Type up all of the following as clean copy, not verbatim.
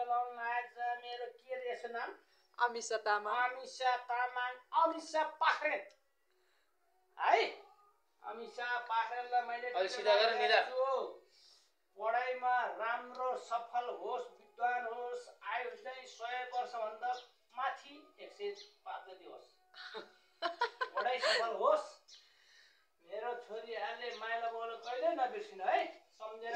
खेलाउन आएछ मेरो के रे यसको नाम अमिषा तामाङ अमिषा पाखरेल है अमिषा पाखरेललाई मैले सिधा गर निदा पढाइमा राम्रो सफल होस् विद्वान होस् आयु चाहिँ 100 वर्षभन्दा माथि 105 जति होस् पढाइ सफल होस् मेरो छोरीहरूले माइला बोल्नु कहिले नबिर्सिन है सम्झेर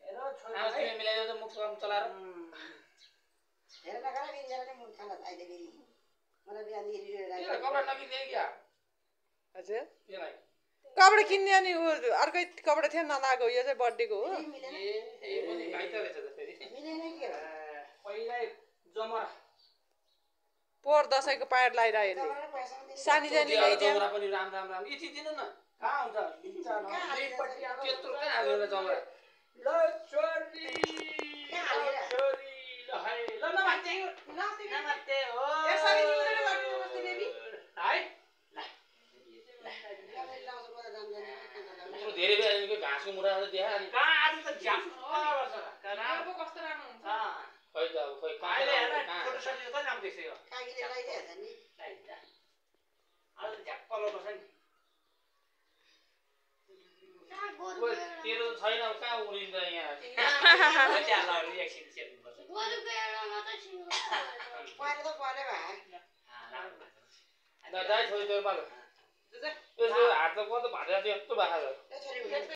मेरो छोरी मिलाइदियो त मुख काम चलाएर कपडा नकिने क्या हजुर कपडा किन्ने अनि अर्कै कपडा थियो नलागो यो चाहिँ बर्थडेको हो पहिल्यै जमरा पोहोर दसैँको प्यान्ट लगाइरहेको सानी जानी जमरा पनि राम यति दिनु न कहाँ हुन्छ त्यत्रो कहाँ हाल्नु जमरा ल छोरी ल हाय ल नमाते हो यसरी निउलेर गर्नुपर्छ बेबी है धेरै बेला घाँसको मुढा देखा अनि कहाँ आज त झ्याम वर्ष कस्तो राम्रो हुन्छ खै त अब खै अहिले हेर्न छोटो सजिलो त नाम देख्छ आज त झ्याप्प लगाउनुपर्छ नि तेरो छैन कहाँ उडिन्छ यहाँ दाइ छोरी त्यो पालो हात त कस्तो भाँडा यस्तो भएको